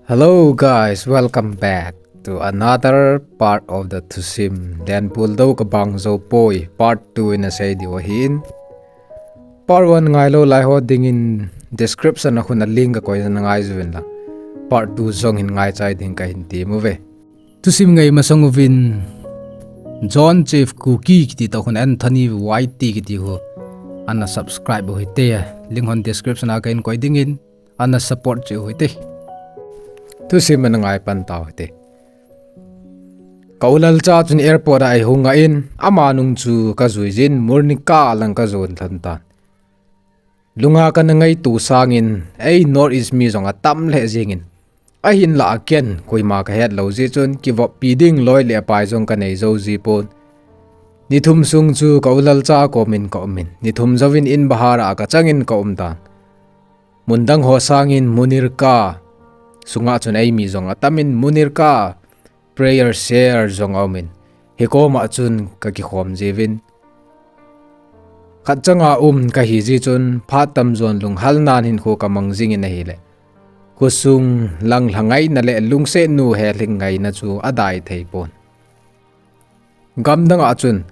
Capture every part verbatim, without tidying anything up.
Hello guys, welcome back to another part of the Thusim. Lenpul do kabang jou poi, part two in asei diu ahin. Part one ngailou lai ho dingin description a khun a link kakoi na ngai juvin lang. Part two jong hin ngaichai ding kahin temu ve. Thusim ngai masang uvin John Jeff Kuki kiti toh khun Anthony White kiti ho ana subscribe u hite. Link hon description a kahin koi dingin ana support cheh u hite. Thusim ana ngai pan tau hite. Ka u Lalcha chun airport a eihung ngah in, ama nung chu kajui jin, Murnika lang kajon lhon tan. Lunga kana ngaito sangin, ei North East mi jong atam lheh jingin. Ahinlah a ken, koima kahet lou jeh chun, kivoppi ding loi le pai jong kanei jou jipon. Ni thum sung chu ka u Lalcha komin ka umin. Ni thum jouvin in bahar a kachangin ka um tan. Mun dang ho sangin Munirka sunga chun eimi jong atamin Munirka prayer share jong aumin. Hikoma chun kakikhom jiuvin. Khat changa um kahi jeh chun phat tamjon lunghal nan hinkho kamang jingin ahile. Khosung lang lhangaina le lungset nu helhing ngaina chu adai thei pon. Gamdang a chun,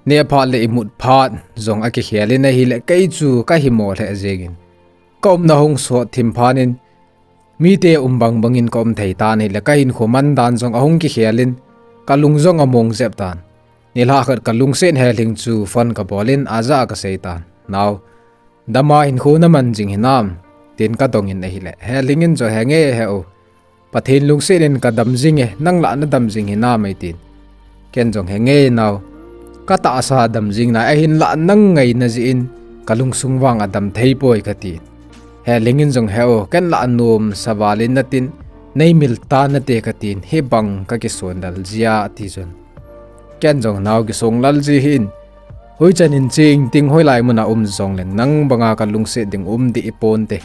neh phat le imut phat jong akikhel in ahile kei chu kahimo lheh jengin. Ka umna hung sot thim phat in, mite um bang bangin ka um thei tan ahile kahinkho man dan jong ahung kikhel in, kalung jong among jep tan. Nilhah khat kalungset helhing chu phone kabol in aja kasei tan. Nao, Dama hinkho naman jing hinam, tin kadong in ahile. Helhing in jong henge he u. Pathen lungset in kadam jinge, nang lah nadam jing hinam eitin. Ken jong henge nao. Katahsa dam jing nai ahinlah nang ngaina jeh in, kalungsung vang adam thei poi kati. Helhing in jong he u, ken lah anom saval in natin, neimil tan nate katin, hibang kakisondal jia ati chun. Ken jong nao kisonglal ji hin. Hoichan in ching ting hoilai muna um jongleng nang banga kalungset ding um dih ponte.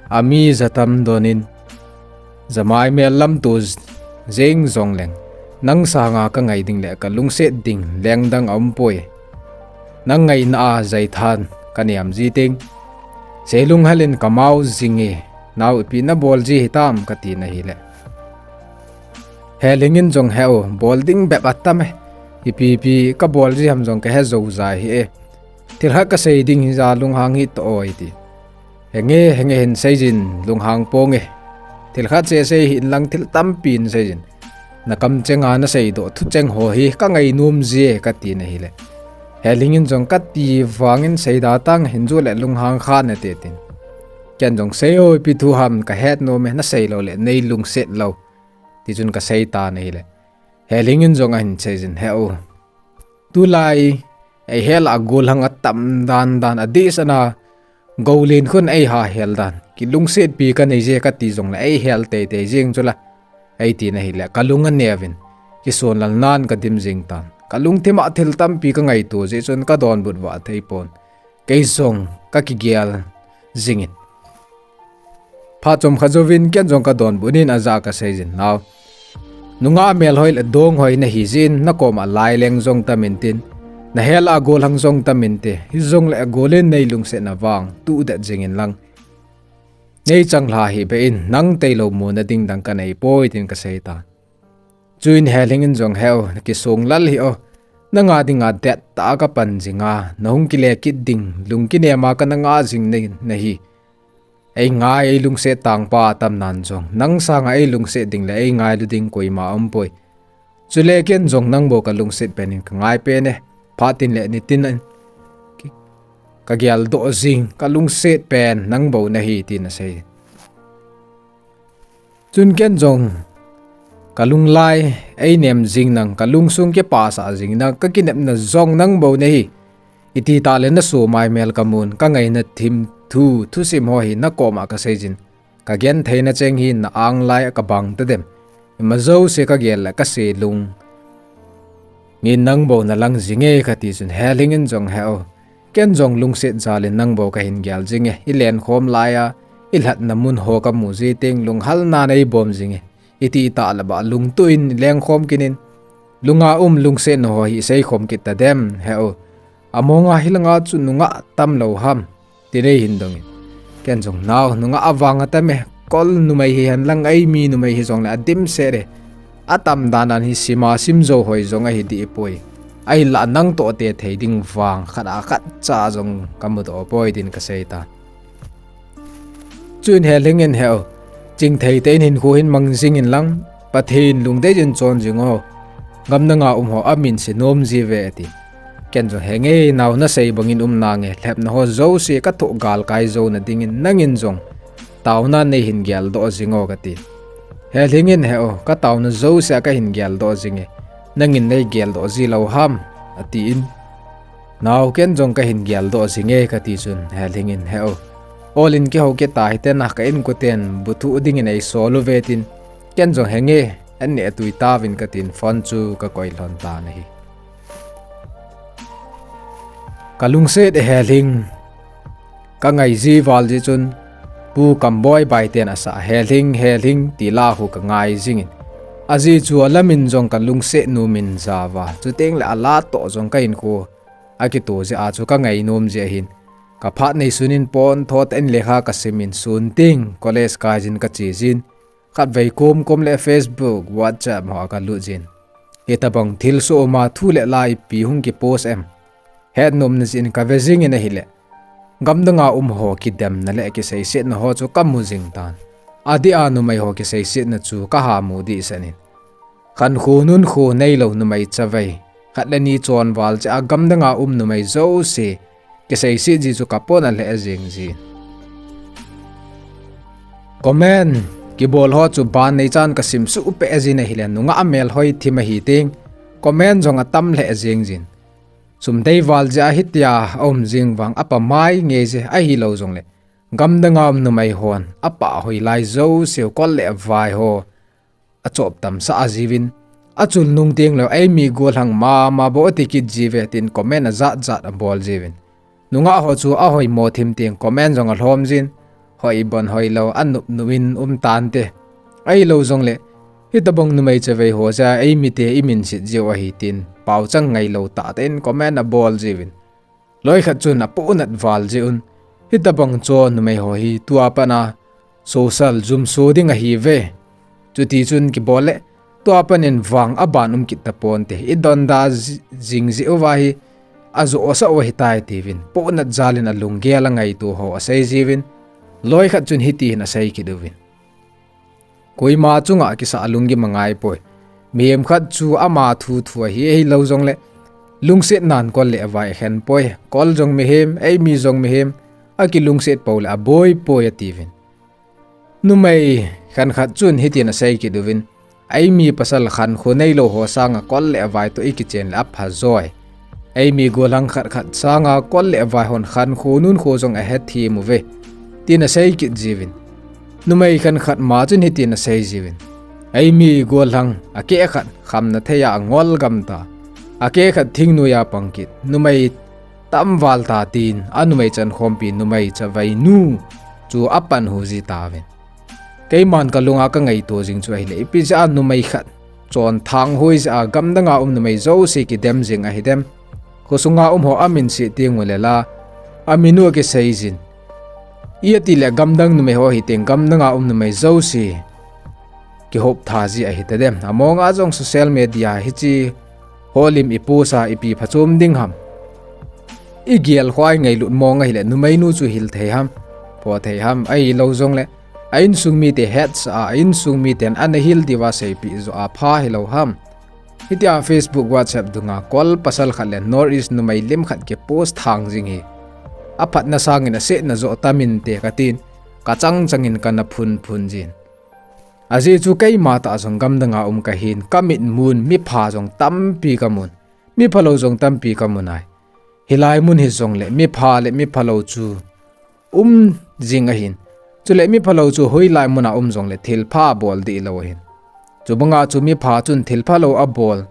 Ami jatam donin. Jamai mel lam tu jeng jongleng. Nang sanga kangai ding le kalungset ding lengdang aum poi. Nang ngaina a jaithan kaniam ji ting. Seilung halin kamau jinge. Nao ipi nabol ji hitam katin ahile. Helhing in jong he u, bol ding bep atam e. Ipi ipi kabol ji ham jong kahe jou jai hi e. Thil khat kasei ding hija lunghang hih toh oi ti. Henge, henge hin seijin lunghang ponge. Thil khat che sei hih in lang thil tampi in seijin. Nakam chenga nasei doh thucheng ho hi kangai nom jie katin ahile. Helhing in jong kati vangin seida tang hin ju le lunghang kha nate tin. Ken jong sei o ipi thu ham kahet nom e nasei lou le neilungset lou. Tichun kasei tan ahile. Helhing in jong ahin seijin he u. Tulai, eihel a gollhang atam dan dan adeh sana, gollin khun eiha hel dan. Kilungsetpi kanei je kati jongle eihel teitei jeng chula. Eitin ahile, kalung aneuvin. Kisonlal nan kadim jing tan. Kalungthim a thil tampi kangaito jeh chun kadonbut vah thei pon. Kei jong kakigel jingin. Phat chomkhat jouvin ken jong kadonbut in aja kaseijin nao. Nungah melhoi le donghoi nahi jeh in nakoma laileng jong tam intin. Nahel a gollhang jong tam inte. Hijongle gollin neilungsetna vang tudet jingin lang. Neichanglha hih beh in nang tailou muna ding dang kanei poi tin kasei tan. Chuin Helhing in jong he u, nakisonglal hih o. Nanga dinga dettah a kapan jinga, nahung kile kit ding, lungkinem a kana ngah jing nahi. Eingai eilungset tangpa atam nan jong, nang sanga eilungset ding le eingailu ding koima aumpoi. Chule ken jong nang bou kalungset pen in kangai pen e, phat tin le nitin in kageldoh jing, kalungset pen nang bou nahi tin asei. Chun ken jong kalunglai einem jing nang, kalungsung kipasah jing nang, kakinepna jong nang bou nahi. Ititah le naso maimel kamun, kangaina thim thu, thusim ho hi nakoma kaseijin. Kagentheina cheng hi na-anglai a kabang tadem. Ima jouse kagel le kase lung in nang bou nalang jinge kati chun Helhing in jong he o. Ken jong lungset jalin nang bou kahin gel jinge, ilenkhom laiya, ilhatna mun ho kamu jiteng lunghalna neibom jinge. Ititah le bah lungtuh in ilengkhom kit in, lunga um lungsetna ho hi seikhom kit tadem he o. Amonga hilanga chu nungah tam lou ham, tin eihin dongin. Ken jong nao nungah avang atam e, kol numei hihen lang eimi numei hijongle adimset e. Atam dan dan hi sima sim jou hoi jong ahi dih poi. Ahinla nang toh te thei ding vang khat a khat cha jong kamudoh poi tin kasei tan. Chuin Helhing in, "He o, chingthei tah in hinkho hin mang jingin lang, Pathen lungdei jin chon jing o. Gamdanga um ho amin se nom ji uve," ati. Ken jong, "Henge, nao nasei bangin um nange, lhepna ho jouse kathoh galkai jou nadingin nangin jong taona neihin geldoh jing o," kati. Helhing in, "He o, kataona jouse a kahin geldoh jinge, nangin neigeldoh ji lou ham," atin. "Nao, ken jong kahin geldoh jinge," kati chun Helhing in, "He o, olin kihou kit tahite na, ka inkoten bu thuh dingin eisol uve," tin, ken jong, "Henge, an neh tui tauvin," katin phone chu kakoi lhon tan ahi. Kalungset e Helhing, kangai ji val jeh chun, Pu Kamboi Baite in asah Helhing, Helhing ti la khu kangai jingin. Ajeh chu alamin jong kalungset nom in jao va, chuteng le ala toh jong kahinkho akitoh jeh a chu kangai nom ji ahin. Kaphat neisun in pon thot in lekha kasimin, sun teng college kai jin kache jin. Khatvei komkom le Facebook, WhatsApp ho a kalut jin. Hitabang thilsoh uma thu le la ipi hung kipost em, hetnomna jeh in kave jingin ahile, gamdanga um ho kidemna le kiseisetna ho chu kamu jing tan. Adeh a numei ho kiseisetna chu kaha mu dehset in. Khankho nunkho neilou numei chavei khat le ni chon val jeh a gamdanga um numei jouse kiseiset ji chu kapona lheh jing jin. Comment kibol ho chu ban neichan kasim suh peh jin ahile, nungah melhoi thim ahi teng comment jong atam lheh jing jin. Sum dei val jeh a hitia aum jing vang apamai ngei je, ahilou jongle gamdanga um numei hon apah hoi lai jouseu kol le vai ho achop tamsah ajiuvin, achul nung teng leh eimi gollhang mama bou ati kit jiuve tin comment ajat jat abol jiuvin. Nungah ho chu ahoimo thim teng comment jong alhom jin, hoi bon hoilou, anup nup in um tante. Ahilou jongle, hitabang numei chavei ho jeh a eimite iminset jiu ahi tin, paochang ngailou tah tah in comment abol jiuvin. Loikhat chun apohnat val jeh un, hitabang cho numei ho hi tua pat a social jumso ding ahiuve. Chutichun kibol le, tua pat in vang aban um kit taponte, idonda ji-, jing jeh uva hi, ajoh asah u ahitai tiuvin, pohnat jal in alunggel angaito ho asei jiuvin, loikhat chun hiti hin asei kit uvin. Koima chunga kisah lunggim angaipoi. Mihem khat chu ama thu thu ahi, ahilou jongle lungset nan kol le vai akhen poi. Kol jong mihem, eimi jong mihem, akilungset pou le aboi poi atiuvin. Numei khenkhat chun hitin asei kit uvin, eimi pasal khankho neilou ho sanga kol le vai toh ikichen le apha joi. Eimi gollhang khat khat sanga kol le vai hon khankho nunkho jong ahethem uve, tin asei kit jiuvin. Numei khenkhat ma chun hitin asei jiuvin, eimi gollhang akeh khat khamna thei a angol gam ta, akeh khat thingnoiya pang kit, numei tam val ta tin, anumei chankhompi numei chavei nu chu apanhu ji tauvin. Keiman kalunga kangaito jing chu ahile, ipi jeh a numei khat chonthang hoi jeh a gamdanga um numei jouse kidem jing ahidem. Khosunga um ho aminset teng u le la, amin u akisei jin. Iti le gamdang numei ho hiteng gamdanga um numei jouse kihop tha ji ahitadem. Amonga jong social media hiche ho lim ipost a ipi phachom ding ham, igel khoi ngailut mong ahile, numeinu chu hil thei ham, pho thei ham, ahilou jongle a insung mite hetsah a, a insung miten ana hil diuva seipeh joh a pha hilou ham. Hitia Facebook, WhatsApp dunga kol pasal khat le North East numei lim khat kipost thang jing hi aphatna sangin asetna joh tam inte katin, kachang changin kana phun phun jin. Ajeh chu keima tah jong gamdanga um kahin, kamitmun mipha jong tampi kamun, miphalou jong tampi kamun ahi. Hilai mun hijongle mipha le miphalou chu um jing ahin. Chule miphalou chu hoilai muna um jongle thilpha bol deh lou ahin. Chubanga chu mipha chun thilphalou abol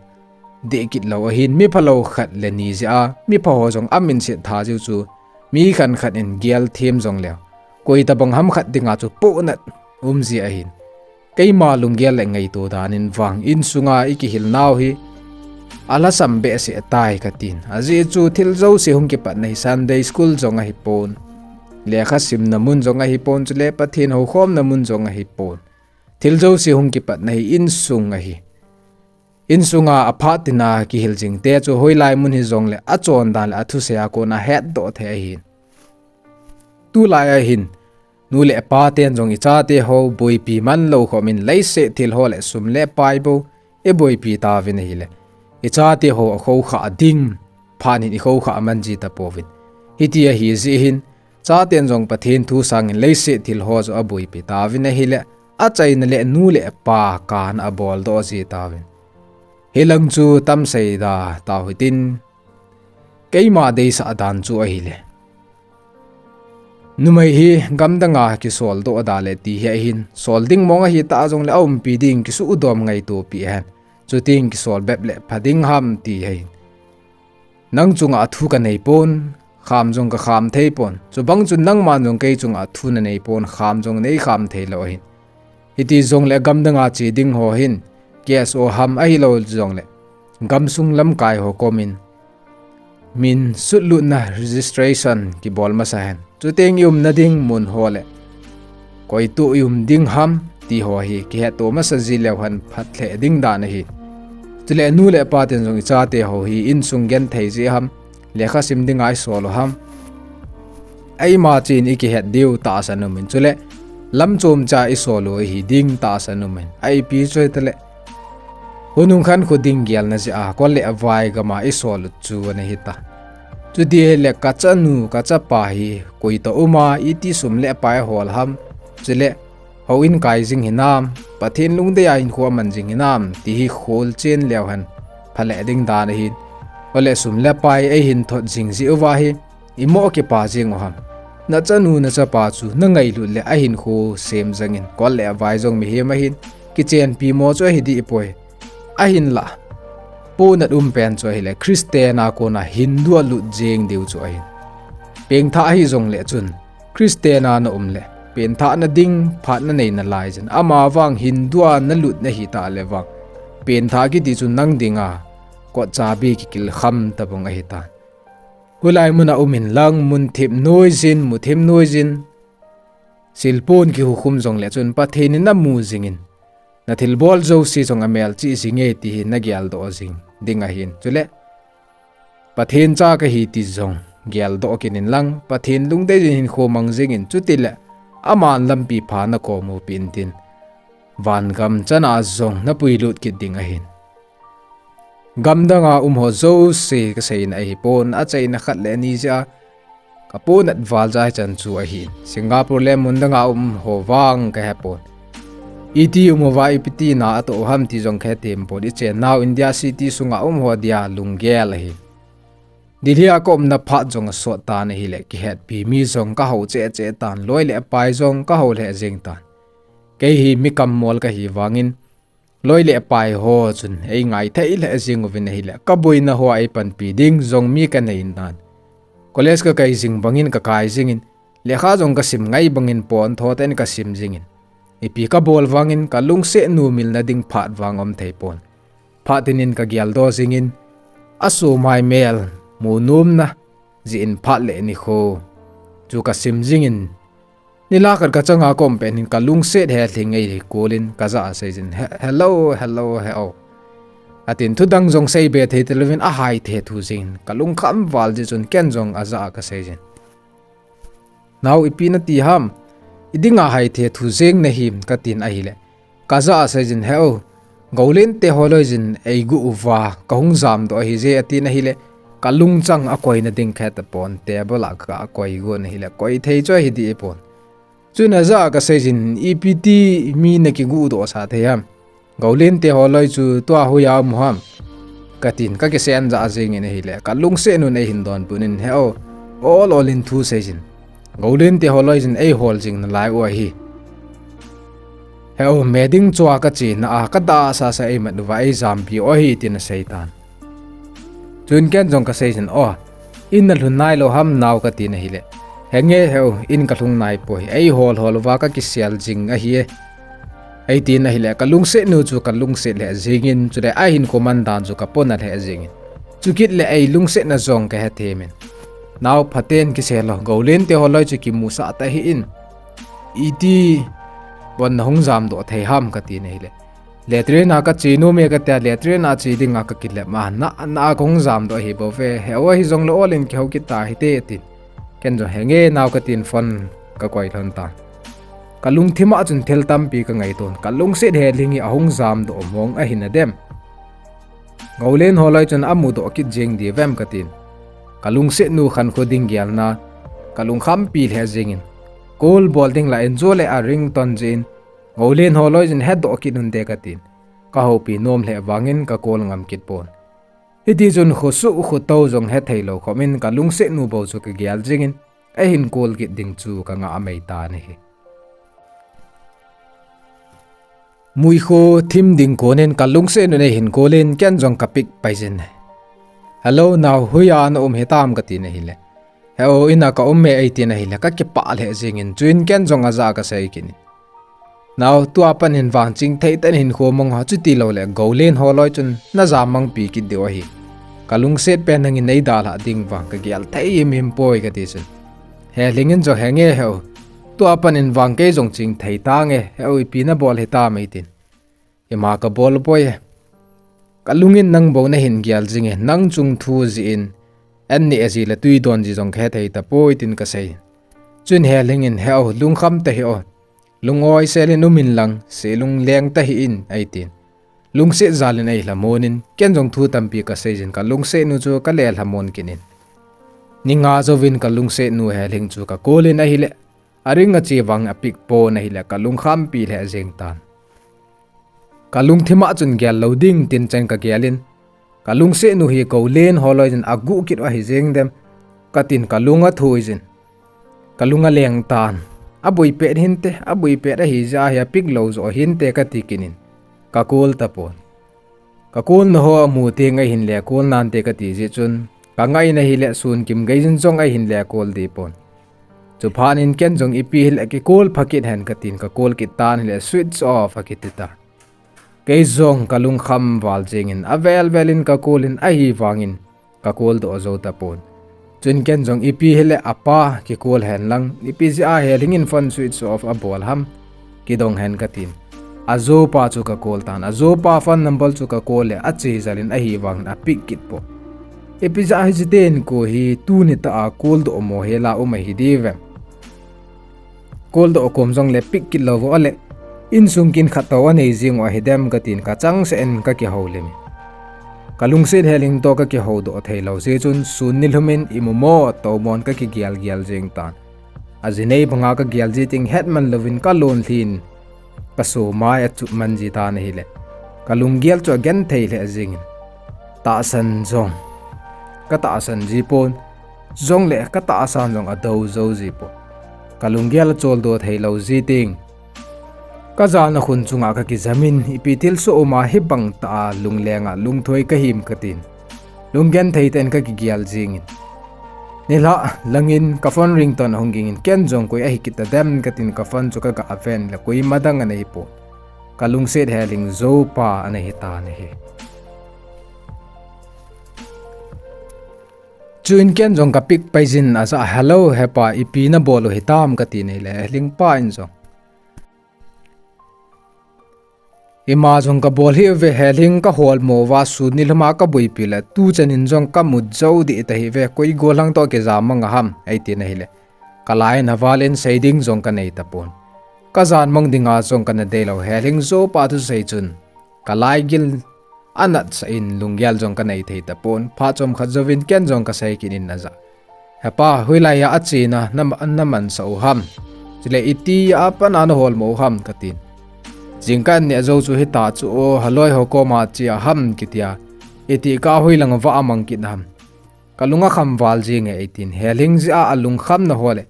deh kit lou ahin. Miphalou khat le ni jeh a mipha ho jong aminset tha jiu chu mi khenkhat in gel them jongleu, koi tabang ham khat dinga chu pohnat um ji ahin. Keima lunggel le ngaito dan in vang insunga ikihil nau hi alhasam behseh tai katin. Ajeh chu thil jouse hung kipatna hi Sunday school jong ahipon, lekha simna mun jong ahipon, chule Pathen houkhomna mun jong ahipon. Thil jouse hung kipatna hi insung ahi. Insunga aphat tina kihil jingte chu hoilai mun hijongle achondan le athusei a kona hetdoh thei ahin. Tulai ahin, nu le pa ten jong ichate ho boipi manlou khomin leiset thil ho le sum le pai bou iboipi tauvin ahile, ichate ho akhoukhah ding phat hin ikhoukhah man ji tapouvin. Hiti ahijeh hin, chaten jong Pathen thu sangin leiset thil ho chu aboipi tauvin ahile, achaina le nu le pa kana aboldoh ji tauvin. Hilang chu tamseida tau hitin, keima deisah dan chu ahile, numei hi gamdanga kisoldoh da le ti hi ahin, sol ding mong ahitah jongle aumpi ding kisuhdom ngaitopeh hen. Chuteng kisol bep le pha ding ham ti ahin. Nang chunga thu kaneipon, kham jong kakham theipon. Chubang chun nangman jong kei chunga thu naneipon, kham jong neikham theilou ahin. Hiti jongle gamdanga che ding ho hin, K S O ham ahilou jongle gamsung lamkai ho komin min sutlutna registration kibol masa hen. Chuteng iumna ding mun ho le koitu ium ding ham ti ho hi kihetto masa ji leu hen phat lheh ding dan ahi. Chule nu le pa ten jong ichate ho hi insung genthei jeh ham, lekha sim dinga isol u ham, eima chen ikihet diu tahsan umin, chule lamchomcha isol u ahi ding tahsan umin, ipi chu hitale, hunung khankho ding gelna jeh a kol le vai gama isol u chu ana hita. Chuti hile kachanu kachapa hi koitah uma iti sum le pai hol ham, chule houin kai jing hinam, Pathen lungdei a hinkho aman jing hinam ti hi kholchen leu hen phalheh ding dan ahin. Ole sum le pai eihin thot jing jeh uva hi imo kipa jeng u ham? Nachanu nachapa chu nangailut le ahinkho sem jengin, kol le vai jong mihem ahin, kichenpi mo chu ahi dihpoi. Ahinla ponat um pen chu ahile Christian a kona Hindu a lut jeng diu chu ahin. Pengthah hijongle chun Christian a naum le, pengthahna ding phat nanei nalaiyin, amavang Hindu a nalut nahitah le vang, pengthah kiti chu nang dinga kotchabi kikilkham tabang ahitan. Hulai muna umin lang, munthip noiyin, muthim noiyin, silpon kihukhum jongle chun Pathen in namu jingin, nathilbol jouse jong amelchih jinge ti hi nageldoh jing ding ahin. Chule Pathen cha kahi ti jong geldoh kit inlang, Pathen lungdei in hinkho mang jingin, chutile aman lampi pha nakomu peh intin, vangam chana jong napuilut kit ding ahin. Gamdanga umho jouse kaseina ahipon, achaina khat le ni jeh a kaponat val jeh hichan chu ahin. Singapore le mundanga umho vang kahepon, iti um uva ipi tina atoh u ham ti jong kahetempon. Ichennau India city sunga umho dia lunggel ahi. Delhi a kaumna phat jong asot tan ahile, kihetpi mi jong kahou cheh cheh tan, loi le pai jong kahou lheh jeng tan. Kei hi mi kammol kahi vangin, loi le pai ho chun eingaithei lheh jeng uvin ahile, kaboina hoa eipanpi ding jong mi kanei nan. College kakai jing bangin kakai jingin, lekha jong kasim ngai bangin pontho tah in kasim jingin, ipi kabol vangin kalungset nomilna ding phat vang umtheipon. Phat tinin kageldoh jingin, asomai mel mu nomna jeh in phat le nikho chu kasim jingin, nilhah khat kachanga kaum pet hin kalungset helhing eikol in kajah a seijin, He- hello, hello, he o, atin. Thudang jong seibe thei talouvin ahaithe thu jengin, kalungkham val jeh chun ken jong ajah a kaseijin, Nao, ipi nati ham? Idinga haithe thu jeng nahim? katin ahile, kajah a seijin, He o, Golen te ho loijin eiguh uva kahung jamdoh ahije, atin ahile, kalungchang akoina ding kahetapon, table a kakoi gon ahile, koithei chu ahidihpon. Chun ajah a kaseijin, Ipi ti mi nakiguhdohsah thei ham? Golen te ho loi chu tua hoiya um u ham? katin, kakisen jah jengin ahile, kalungset nun eihin donbutnin, He o, ol ol in thu seijin, Golen te ho loijin eihol jing nalai u ahi. He o, me ding chua kachena a kadahsasa eimat uva eijampi u ahi, tin aseitan. Chun ken jong kaseijin, O, in nalhun nailou ham nao? katin ahile, Henge he o, in kalhung naipoi, eihol hol uva kakisel jing ahi e. Eitin ahile, kalungsetnu chu kalungset lheh jingin, chule ahinkho mandan chu kapona lheh jingin. Chukit le eilungsetna jong kahethemin. Nao phaten kiselo, Golen te holoi chu kimusah tahih in. Iti bon nahung jamdoh thei ham katin ahile. Latrine a kache nom e katia, latrine a che dinga kakilep a, na, na kahung jamdoh ahibouve, he o hijongle olin kihou kit tahite tin. Ken jong henge nao katin phone kakoi lhon tan. Kalungthim a chun thil tampi kangaiton, kalungset Helhing hi ahung jamdoh mong ahi nadem. Golen holoi chun amudoh kit jeng diuvem katin. Kalungsetnu khankho ding gelna, kalungkhampi lheh jingin. Call bol ding lah in jole a ringtone jin, Golen holoi chun hedoh kit unte katin. Kahoupi nom lheh vangin kacall ngam kit pon. Hitichun khosuh khotou jong hetheilou khomin kalungsetnu bou chu kagel jingin, ahin call kit ding chu kangah mei tan ahi. Muikho thim ding konin kalungsetnun eihin call in ken jong kapick paijin. Hello nao, hoiya naum hitam katin ahile. He o, ina kaum e eitin ahile, kakipah lheh jingin, chuin ken jong ajah a kasei kit in. Nao, tua panin vang chingthei tah in hinkho mang uva, chutiloule Golen holoi chun najam mangpi kit diu ahi. Kalungset pen nangin neidalhah ding vang kagel thei himhim poi kati chun. Helhing in jong henge he o, tua panin vang kei jong chingthei tange, he o ipi nabol hitam eitin. Ima kabol poi e. Kalungin nang bou nahin gel jinge, nang chung thu jeh in, an neh ji le twi don ji jong kahethei tapoi tin kasei. Chuin Helhing in, he o, lungkham tahih o. Lung-oi selin umin lang, se lungleng tahih in, eitin. Lungset jalin eilhamon in, ken jong thu tampi kaseijin kalungsetnu chu kalelhamon kit in. Ni nga jouvin kalungsetnu Helhing chu kacall in ahile, aring ache vang apick pon ahile, kalungkhampi lheh jeng tan. Kalungthim a chun gel lou ding tin chan kagelin, kalungsetnu hi Golen holoi chun aguh kit u ahi jeng dem, katin kalung athuijin. Kalung aleng tan. Aboi pet hinte, aboi pet ahi jeh a hi apick lou joh hinte kati kit in. Kacall tapon. Kacall na ho amu teng eihin le call nante kati jeh chun, kangah in ahile sun kim geijin jong eihin le call deh pon. Chuphat in ken jong ipi hile kicall pha kit hen katin kacall kit tan hile switch off akiti ta. Kei jong kalungkham val jengin avel vel in kacall in ahivangin kacall doh jou tapon. Chuin ken jong ipi hile apa kicall hen lang, ipi jeh a Helhing in phone switch off abol ham, kidong hen katin. Ajopa chu kacall tan, ajopa phone number chu kacall le ache jalin ahivangin apick kit pon. Ipi jeh a hiche ten kho hi tuni tah a call doh mo hela um ahi diuvem. Call doh kom jongle pick kit lou vo ale, insung kin khat tou anei jing u ahi dem katin kachangseh in kakihoulim in. Kalungset Helhing toh kakihoudoh theilou jeh chun sun nilhum in imu mo tou mon kakigel gel jeng tan. Ajinei banga kagel ji teng hetman louvin kalonlhin, kasomai achuh man ji tan ahile, kalunggel chu agenthei lheh jengin. Tahsan jong katahsan ji pon, jongle katahsan jong adou jou ji pon. Kalunggel acholdo theilou ji teng, kajalna khun chunga kakijamin, ipi thilsoh uma hibang tah a lunglenga lungthoi kahim katin, lunggenthei tah in kakigel jengin. Nilhah langin kaphone ringtone ahung gingin, ken jong koi ahi kit tadem katin kaphone chu kaga ven le koima dang ana hipon, kalungset Helhing joupa ana hitan ahi. Chuin ken jong kapick paijin ajah a, hello hepa, ipi nabol u hitam katin ahile, Helhing pa in jong ima jong kabol hih uve, Helhing kaholmo uva sun nilhum a kaboipi le tuchan in jong kamut jou deh tahih uve, koi gollhang toh kijam mang aham eitin ahile, kalai in aval in sei ding jong kanei tapon. Kajan mang dinga jong kana deilou, Helhing joupa thusei chun kalaigil anatsah in lunggel jong kanei thei tapon. Phat chomkhat jouvin ken jong kasei kit in ajah, hepa, hoilaiya achena na, namansah u ham, chule itia pat a naholmo u ham katin. Jingkah neh jou chu hita chu o, haloi ho koma che aham kitia, itih kah a hoilang vah amang kit ham. Kalung akham val jenge eitin, Helhing jeh a alungkhamna ho le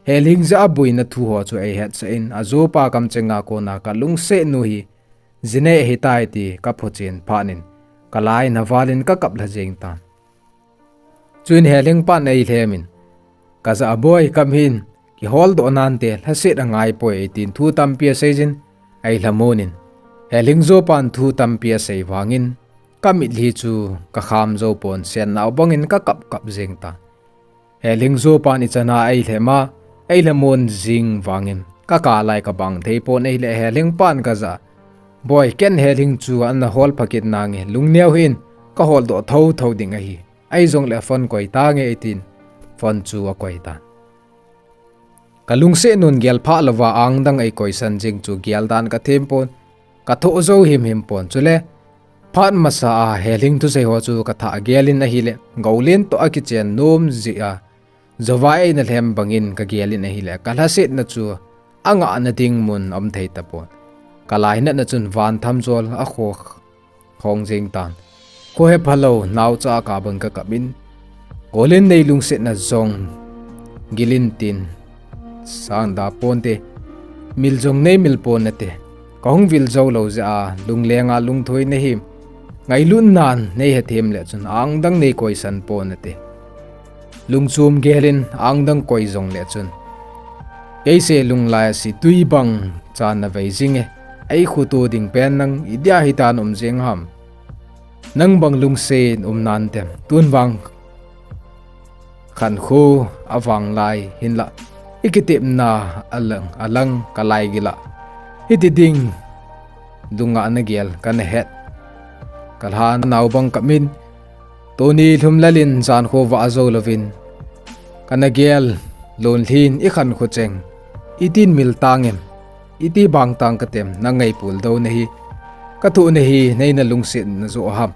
Helhing jeh a boina thu ho chu eihetsah in, ajopa kamchenga kona kalungsetnu hi jinei ahitai ti kaphuchen phat in, kalai in aval in kakap lha jeng tan. Chuin Helhing pan eilhemin, kajah a, boi, kam hin, kiholdoh nante lhaset angaipoi eitin thu tampi aseijin, Ei lhamon in, Helhing jopan thu tampi asei vangin, ka mitlhi chu ka kham jou pon, sen nau bangin ka kap kap jeng tan. Helhing jopan ichan a ei lhem a, ei lhamon jing vangin, ka kap lai ka bang thei pon, ahile Helhing pan ka ja. Boi, ken Helhing chu ana hol pha kit nange, lungneo hih in, ka holdoh thotho ding ahi. Ahi jongle phone koi tange, eitin phone chu akoi tan. Ka lungset nun gel phah louva angdang ei koisan jing chu gel dan ka them pon, ka thoh jou himhim pon. Chule, phat masa a Helhing thusei ho chu ka thah gel in ahile, Goulen toh akichen nom jeh a, jovai eina lhem bangin ka gel in ahile, ka lhasetna chu angah nading mun aum thei tapon. Ka lainatna chun van thamjol akho khong jeng tan. Kho hepha lou, naocha kap bang ka kap in, Goulen, nei lungsetna jong gil in tin, sang da ponte, mil jong nei mil pon nate. Ka hung vil jou lou jeh a, lunglenga lungthoi nahi, ngailutnan nei hethem le chun angdang nei koisan pon nate. Lungchom gel in angdang koi jongle chun, kei se lunglai a si tui bang chan na vei jing e, ei khuto ding pen nang idia hitan um jeng ham. Nang bang lungset um nante, tun vang khankho avang lai hinlah, i kitepna alang, alang ka laigil a, hiti ding lungah na gel kana het. Ka lha nau bang ka min, tuni lhum lal in jan kho vah jou louvin, kana gel lon lhin i khankho cheng, itin mil tang em, iti bang tang ka tem, na ngai pul dou nahi, ka thoh nahi, nei na lungset na jo ham.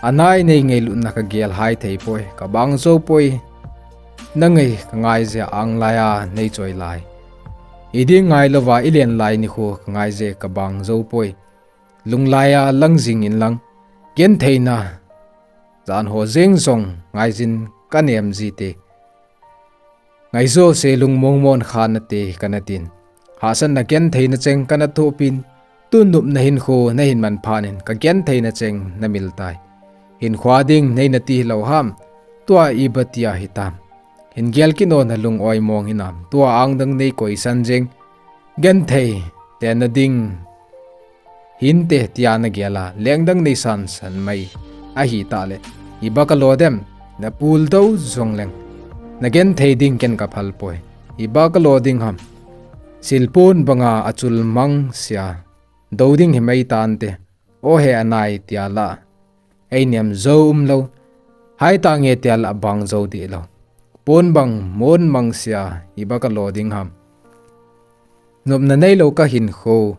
Anai nei ngailutna ka gel hai thei poi, ka bang jou poi. Na ngai ka ngai jeh a ang lai a nei choi lai. I ding ngai louva i len lai nikho ka ngai jeh ka bang jou poi. Lunglai a lang jing in lang. Gentheina jan ho jeng jong ngai jin ka nem jite. Ngai jo se lungmong mon kha nate kana tin. Hahsatna gentheina cheng kana thoh pin. Tun nopna hinkho na hin man phat in ka gentheina cheng na mil tai. Hinkho a ding nei nati hilou ham. Tua iba tia hitam. Hin gel kit o, na lung oi mong hinam. Tua angdang nei koisan jeng. Genthei tena ding hinte tia na gel a, lengdang nei san san mai ahi tah le, iba ka lo dem, na pul dou jong leng, na genthei ding ken ka phal poi. Iba ka lo ding ham. Silpon banga achul mang sia, dou ding hi mai tante. O he anai tia la. Ei nem jou um lou. Hai tange tia la bang jou dih lou. Pon bang mon mang sia, iba ka lo ding ham. Nopna nei lou ka hinkho,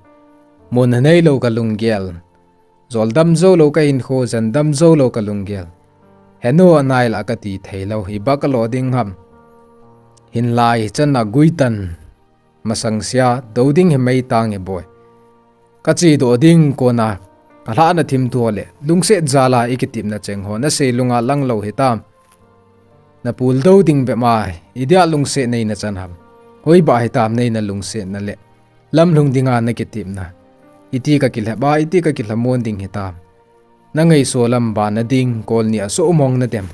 monna nei lou ka lunggel. Jol dam jou lou ka hinkho, jan dam jou lou ka lunggel. Heno anai la ka ti thei lou, iba ka lo ding ham. Hin lai chan a gui tan masang sia, dou ding hi mai tange boi. Ka chi doh ding kona, ka lhahna thim thu le, lungset jal a i kitepna cheng ho, na sei lunga lang lou hitam. Na pul dou ding bep mai, idia lungset nei na chan ham. Hoi ba hitam nei na lungsetna le, lam lhung dinga na kitepna. Iti ka kilhep a, iti ka kilhamon ding hitam. Na ngaisou lam ba na ding, kol ni a so mong na dem.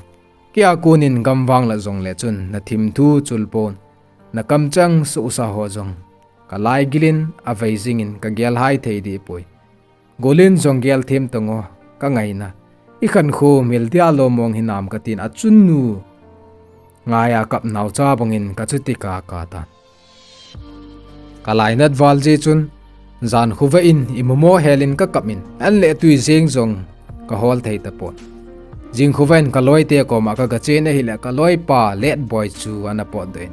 Kei a konin gam vang la jong le chun, na thim thu chul pon. Na kamchang suhsa ho jong. Ka laigil in, avei jing in, ka gel hai thei dih poi. Golin jong gel them tang o, ka ngaina. I khankho mil dia lo mong hinam ka tin a chun nu. Ngai a kap naocha bangin ka chuti ka ka ta. Ka lainat val jeh chun, jan khovah in i momo hel in ka kap in, an le tui jeng jong ka hol thei tapon. Jing khovah in ka loi te koma ka gachen ahile ka loi pa Let Boy chu ana potdoh in.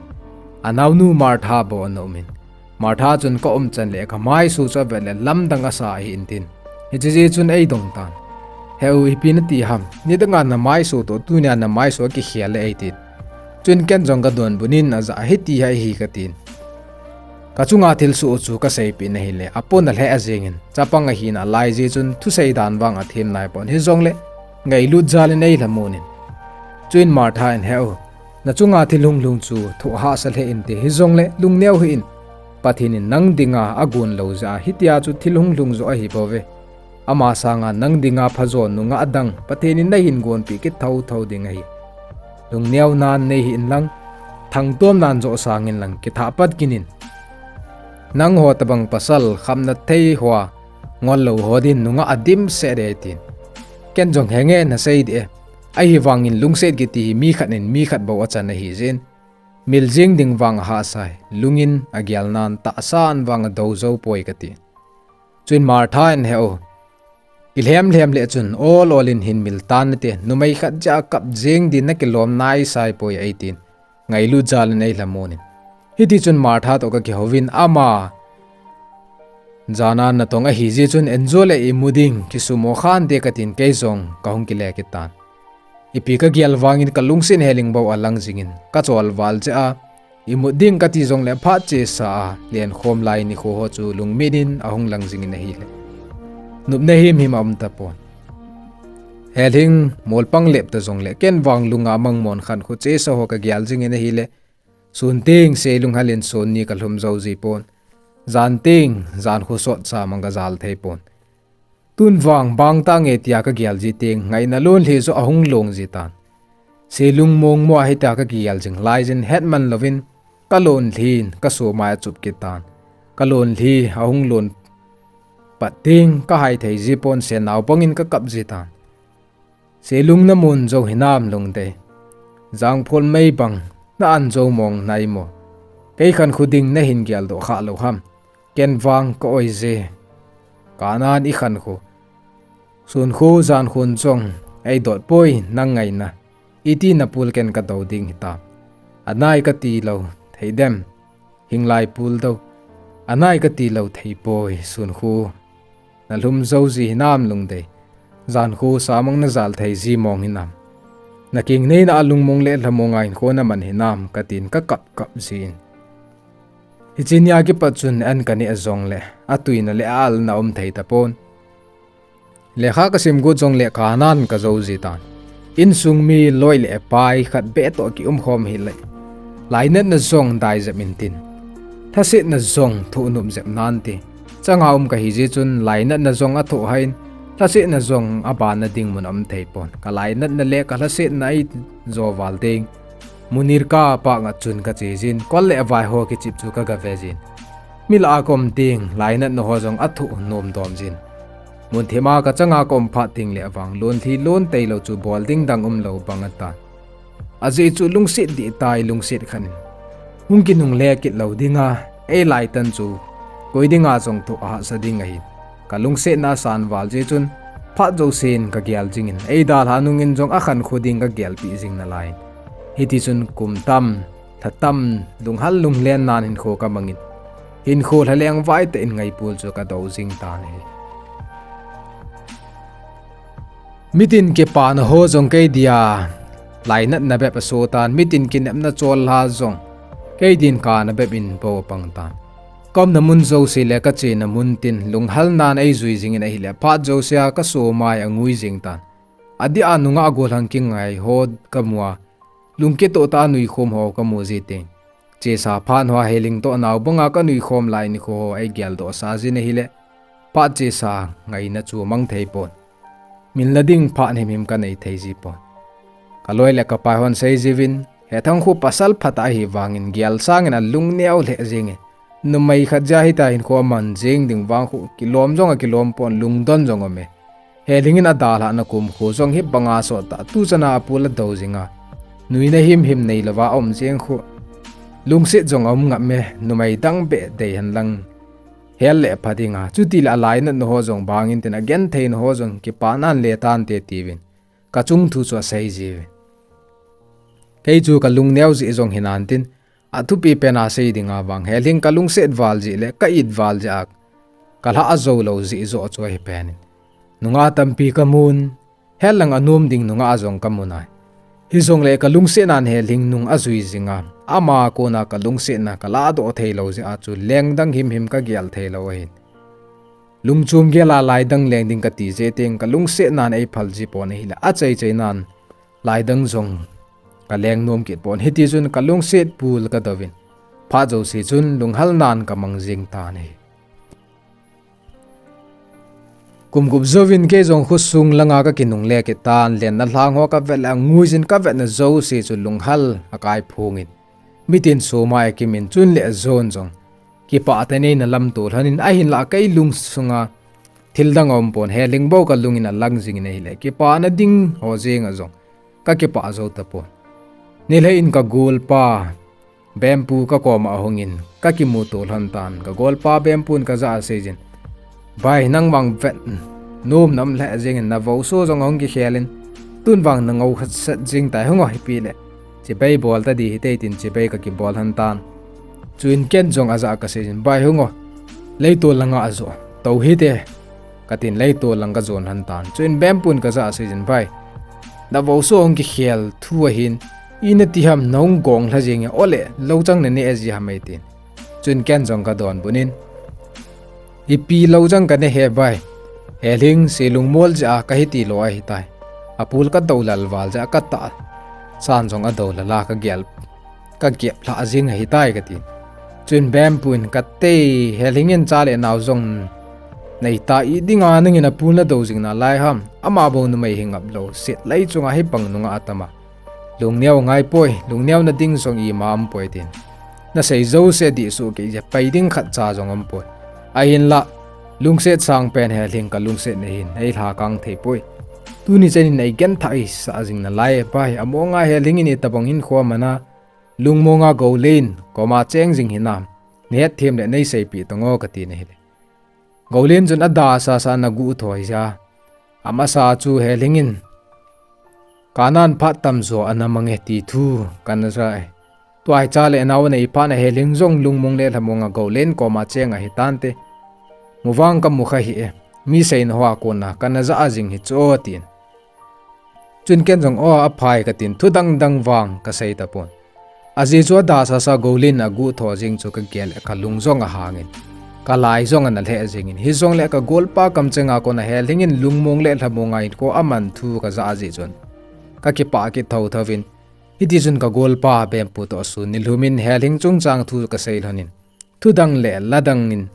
A naonu Martha bou ana um in. Martha chun ka um chan le ka maisu chu avet le lamdang asa ahi intin. Hiche jeh chun ei dong tan. He u, ipi na ti ham. Nidanga na maisu toh tunia na maisu akikhel le ei tin. Chun ken jong ka donbut in aja hiti hi ahi ka tin. Ka chunga thilsoh chu ka seipeh in ahile, apon alheh jeng in, chapang ahina lai jeh chun thusei dan vang athem nai pon hijongle, ngailut jal in ei lhamon in. Chuin Martha in, he u, na chunga thil hunglhung chu thoh hahsa lheh inte hijongle, lungneo hih in, Pathen in nang dinga agon lou jeh a, hitia chu thil hunglhung joh ahi bouve. Ama sanga nang dinga phajo nungah adang Pathen in nahin gonpeh kit thotho ding ahi. Lungneo nan nei hih in lang, thangtom nan joh sang in lang, kithah pat kit in. Nangho tabang pasal khamna thei hoa ngol lou ho din nungah adimset e, tin. Ken jong henge nasei dih e. Ahivangin lungset kiti hi mi khat in mi khat bou achan ahi jin. Mil jing ding vang ahahsa e, lungin agel nan tahsan vang adou jou poi kati. Chuin Martha in, he u, kilhem lhem le chun ol ol in hin mil tan nate, numei khat jeh a kap jing din nakilom naisai poi, eitin. Ngailut jal in eilhamon in. Hiti chun Martha toh kakihouvin ama jana natong ahi jeh chun enjo le imu ding kisumo khante katin kei jong kahung kile kit tan. Ipi kagel vangin kalungset heling bou alang jingin kachol val jeh a, imut ding kati jongle phat chesa a lenkhom lai nikho ho chu lungmit in ahung lang jingin ahile. Nopna himhim aum tapon. Helhing molpang lep ta jongle ken vang lunga mangmon khankho chesa ho kagel jingin ahile. Sun teng se lunghal in sun ni kalhum jou ji pon. Jan teng, jan khu sot sa mang kajal thei pon. Tun vang bang tange tia kagel ji teng, ngaina lonlhi joh ahung long ji tan. Se lung mong mo a hitia kagel jing lai jin hetman louvin, kalonlhin, kasomai achup kit tan. Kalonlhi ahung lon pat teng, kahai thei ji pon, senao bangin kakap ji tan. Se lung namun jou hinam Lungdei. Jangphol mei bang, na an jou mong nai mo. Kei khankho ding nahin geldoh kha lou ham. Ken vang ka-oi je. Kanan ikhankho. Sunkho jankhon jong eidot poi nang ngaina. Iti napul ken kadou ding hitam. Anai kati lou, thei dem. Hinglai pul dou. Anai kati lou thei poi, Sunkho. Nalhum jou ji hinam Lungdei. Jankho samang najal thei ji mong hinam. Naking neina a lungmong le lhamong a hinkho naman hinam, katin kakap kap jin. Hiche nia kipat chun an kaneh jongle, atuina le a-alna um thei tapon. Lekha kasim got jongle kanan kajou ji tan. Insung mi loi le pai khat beh toh kiumkhom hile. Lainatna jong dai jep intin. Lhasetna jong thoh nop jep nante. Changa um kahi jeh chun lainatna jong athoh haiin. Lhasetna jong abana ding mun aum thei pon. Kalainatna le kalhasetna eijo val ding. Munirka park a chun kache jin, kol le vaiho kichep chu kagave jin. Mil a kaum teng, lainatna ho jong athoh nom dom jin. Munthim a kachanga kaum phat teng le vang, lonlhi lon teilou chu bol ding dang umlou bang atan. Ajeh chu lungset dih tai lungset khat in. Hung kinungle kit lou dinga, eilaitan chu, koi dinga jong thoh ahahsa ding ahin. Kalungsetna asan val jeh chun, phat jousen kagel jingin, eidalhah nungin jong akhankho ding kagelpeh jing nalaiyin. Hiti chun kum tam, lha tam, lunghal lunglen nan hinkho kamangin. Hinkho lhaleng vai tah in ngaipul chu kadou jing tan ahi. Mitin kipana ho jong kei dia, lainatna bep aso tan, mitin kinepna chollha jong, kei din kana bep in bou apang tan. Kaumna mun jouse le kachena mun tin, lunghal nan eijui jingin ahile, phat jousea kasomai angui jing tan. Adeh a nungah gollhang kingai ho kamu a, lungkitoh tah a nuikhom ho kamu ji teng. Chesa phat hoa helhing toh nao banga kanuikhom lai nikho ho eigeldoh sa jin ahile, phat chesa ngaina chu mang thei pon. Milna ding phat himhim kanei thei ji pon. Kaloi le kapai hon sei jiuvin, Hethang khu pasal phatah ahi vangin gel sangin alungneo lheh jenge. Numei khat jeh a hitia hinkho aman jing ding vang khu kilom jong akilom pon lungdon jong aume. Helhingin adalhahna kumkho jong hibanga sottah tuchana apul adou jinga. Nuina himhim neilouva aum jeng khu. Lungset jong aum ngap me, numei dang beh dei henlang. Hel le pha dinga, chutile alainatna ho jong bangin tin agentheina ho jong kipanan le tante tiuvin. Kachung thu chu asei jiuve. Kei chu kalungneo jeh jong hinantin, athupi pena sei dinga vang helhing kalungset val jeh le ka-it val jeh a kalhah ajoulou jeh joh chu ahi penin. Nungah tampi kamun, hetlang anom ding nungah jong kamunai. Hijongle kalungsetnan helhing nung ajui jinga, ama kona kalungsetna kalahdoh theilou jeh a chu lengdang himhim kagel theilou ahin. Lungchom gela laidang leng ding kati jeh teng kalungsetnan eiphal ji pon ahile achaichainan laidang jong kaleng nom kit pon hitichun kalungset pul kadouvin. Phat jouse chun lunghalnan kamang jing tan ahi. Kum gup jouvin kei jong khosung langa kakinungle kit tan, lenna lhang ho kavet le anguijin kavetna jouse chu lunghal akai phongin. Mitin somai akimin chun le ajon jong. kipah tah in eina lamto lhon in, ahinlah kei lungsunga thil dang aumpon, Helhing bou kalung in alang jing in ahile, kipana ding ho jenga jong kakipah jou tapon. Nilhah in kagolpa Bempu kakoma ahung in, kakimuto lhon tan, kagolpa Bempu in kajah a aseijin, Bai, nang vang vet nom nam lheh jeng in, navouso jong ahung kikhel in, tun vang nangou khat set jeng tai, hung o, ipi le chibai bol tadi hite, tin chibai kakibol lhon tan. Chuin ken jong ajah a kaseijin, Bai, hung o, leitol langa ajo tou hite, katin leitol lang kajon lhon tan. Chuin Bempu in kajah a aseijin, Bai, navouso ahung kikhel thu ahin, ina ti ham, nahung gong lha jeng e, ole louchang naneh ji ham, eitin. Chuin ken jong kadonbut in, Ipi louchang kaneh e bai, Helhing se lungmol jeh a kahi tilou ahitai. Apul kadou lal val jeh a katahsan jong adou lal a kagel, kagep lhah jeng ahitai, katin. Chuin Bempu in, Kate, Helhing in cha le nao jong neita, idinga nangin apul nadou jing nalai ham? Ama bou numei hi ngaplou, setlai chunga hi pang nunga atama, lungneo ngaipoi, lungneona ding jong ima umpoi, tin. Nasei jouse dihsuh kei jeh, pai ding khatcha jong umpoi. Ahinlah, lungset sangpen Helhing kalungset na hin eilha kang theipoi. Tuni chan in eigenthah isah jing nalai e bai, amonga Helhing in itobang hinkho amana, lungmonga Goulen koma cheng jing hinam, nahetthem le neiseipeh tang o, katin ahile, Goulen chun adasasa in aguh thoi jia, amasa chu Helhing in, Kanan phat tamjo ana mang e ti thu kana ja e. Tua hi cha le nao anei phat na Helhing jong lungmong le lhamonga Goulen koma cheng ahitante. Muvang kamu kha hih e, mi seina hoa kona kana ja jing hi chu o, tin. Chun ken jong, O, aphai, katin, thu dangdang vang kasei tapon. Ajeh chu adasasa Goulen aguh tho jeng chu kagel le kalung jong ahangin, kalai jong ana lheh jengin, hijongle kagolpa kamchenga kona Helhing in lungmong le lhamonga hinkho aman thu kaja jeh chun, kakipah kit thotho in, hitichun kagolpa Bempu toh sun nilhum in Helhing chungchang thu kasei lhonin, thudang le ladang in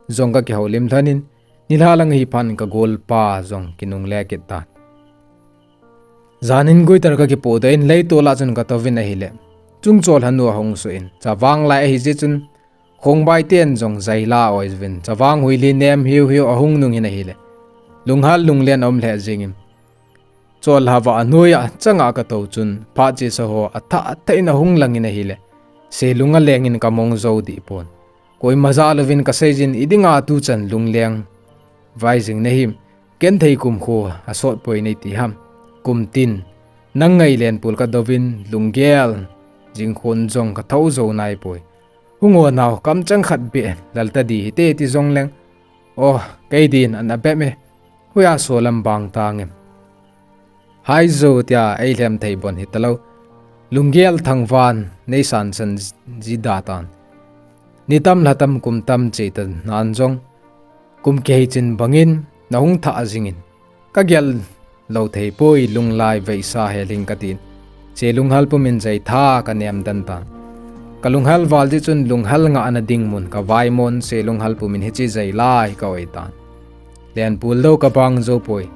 jong kakihoulim lhonin, nilhah lang hi phat in kagolpa jong kinungle kit tan. Janin guitar kakipohdoh in leitol a chun katouvin ahile, chungchol hanu ahung suh in, chavang lai ahijeh chun, khongbai ten jong jaila aoiuvin, chavang huili nem hiuhiu ahung nungin ahile, lunghal lunglen aum lheh jengin, cholha vah anoiya changa katou chun, phat chesa ho athah thah in ahung langin ahile, selung alengin kamong jou dehpon. Koima jahlouvin kaseijin, idinga tuchan lungleng vai jing nahim, genthei kum kho asotpoi neiti ham? Kum tin, nang ngai lenpul kadouvin, lunggel jing khon jong kathou jou naipoi. Hung o nao, kamcheng khat beh lal tadi hite ti jongleng, O, kei din ana bep e, hoiya solam bang tange? Haijo tia eilhem thei bon hitalou, lunggel thangvah in neisansan ji datan. Nitam lhatam kum tam chetan nan jong, kum kihei chin bangin nahung thah jingin, kagel lou theipoi, lunglai veisa Helhing katin, selunghal pumin jaitha kanem den tan. Kalunghal val jeh chun lunghal ngahna ding mun kavaimon, selunghal pumin hiche jaila hi kaoi tan. Lenpul lou kabang joupoi,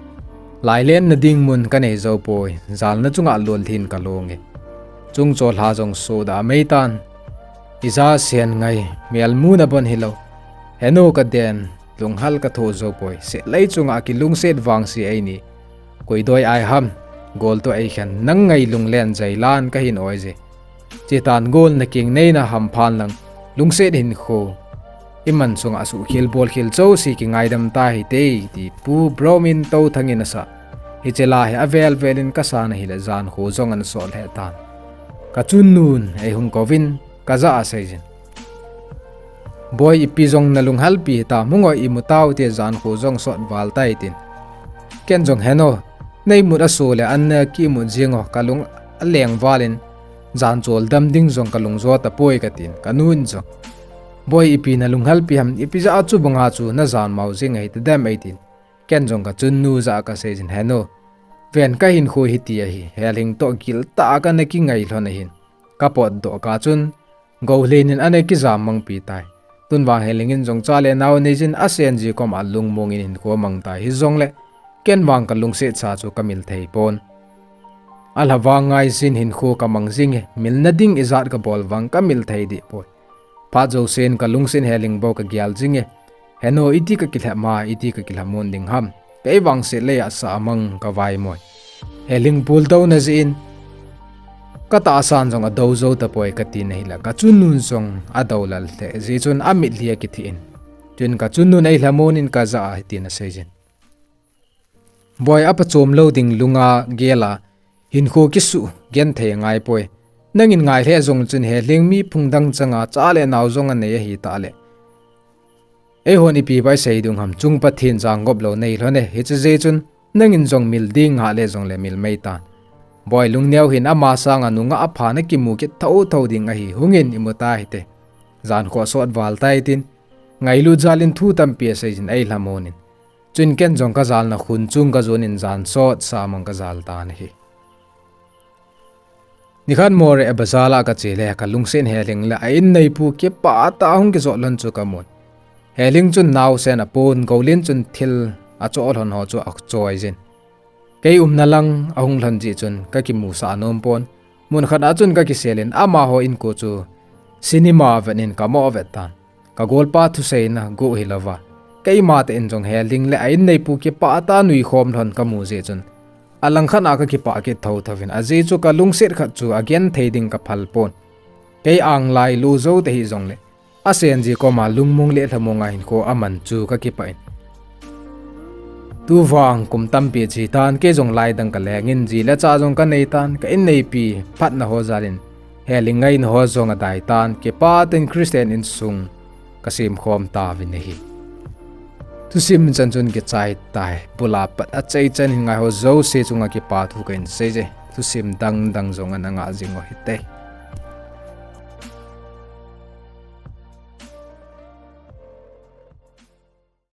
lailenna ding mun kanei joupoi, jalna chunga lolhin kalonge. Chungchol ha jong sohda meitan, ija sen ngai, melmuna bon hilou, henu kaden, lunghal kathoh joupoi, setlai chunga kilungset vangse eini, koi doi ai ham, gol toh eikhen, nang ngai lunglen jailan kahin oije. Chetan gol naking neina hamphan lang, lungset hinkho iman sunga suhkhel bolkhel jouse kingaidam tahite, ti Pu Bromin Touthang in asah. Hiche la hi avel velin kasang ahile jankho jong ana sot lheh tan. Kachunnun eihung kouvin, kajah a seijin, Boi, ipi jong nalunghalpi hitam, hung o, imu tao, tia jankho jong sot val tai tin. Ken jong, Henu, neimut aso le an nakimut jeng o, kalung aleng valin, jan chol dam ding jong kalung jo tapoi, katin, kanun jong, Boi, ipi nalunghalpi ham, ipi jeh a chubanga chu najan mao jeng ahitadem, eitin. Ken jong kachunnu jah a kaseijin, Henu, ven, kahinkho hiti ahi, Helhing toh giltah a kana kingai lhon ahin, kapotdoh kah chun, Goulen in ana kijam mangpi tai. Tunvang Helhing in jong cha le nao neijin asen ji koma lungmong in hinkho amang tai. Hijongle, ken vang kalungsetsa chu kamil theipon. Alhavang ngaijin hinkho kamang jinge, milna ding ijat kabol vang kamil thei dehpoi. Phat jousen kalungset in Heling bou kagel jinge. Heno, iti kakilhep ma, iti kakilhamon ding ham. Kei vangset lei a sa amang kavaimoi. Heling pultou najeh in, katahsan jong adou jou tapoi kati nahile, kachunun jong adou lal lheh jeh chun amitlhi akithih in. Chuin kachunun eilhamon in kajah a hitin aseijin. Boi, apachom lou ding lunga gel a, hinkho kisuh genthei angaipoi. Nangin ngai lheh jong chun Heling mi phung dang changa cha le nao jong anei ahitah le, eihon ipi bou isei ding ham, chung Pathen jangop lou neilhon e, hiche jeh chun nangin jong mil ding ngah le jongle mil mei tan. Boi, lungneo hih in, ama sanga nungah apha nakimu kit thouthou ding ahi, hungin imu ta hite. Jankho asot val tai tin, ngailut jal in thu tampi aseijin eilhamon in. Chuin ken jong kajalna khun chung kajon in jan sot sa mang kajal tan ahi. Nikhat Moreh bazar a kache le kalungset in Heling le a inneipu kipah tah a hung kijot lhon chu kamun. Heling chun naosen apon, Golin chun thil achoh lhon ho chu achoijin. Kei umna lang ahung lhon jeh chun kakimusah nom pon. Munkhat a chun kakisel in amaho inko chu cinema vet in kamoh vet tan. Kagolpa thuseina guh hilouva, keima tah in jong Heling le a inneipu kipah tah a nuikhom lhon kamu jeh chun, alangkhat a kakipah kit thouthou in, ajeh chu kalungset khat chu agenthei ding kaphal pon. Kei anglai lou jou tahih jongle, asen ji koma lungmong le lhamong a hinkho aman chu kakipah in. Tuvang kum tampi achetan, kei jong lai dang kalengin, ji le cha jong kaneitan, ka inneipi phatna ho jal in Heling ngaina ho jong adaitan, kipah tah in Christian insung kasemkhom tauvin ahi. Thusim chan chun kichai tai, bul a pat achaichan hin ngaiho jouse chunga kipa thu kahin seije. Thusim dangdang jong ana ngah jing u hite.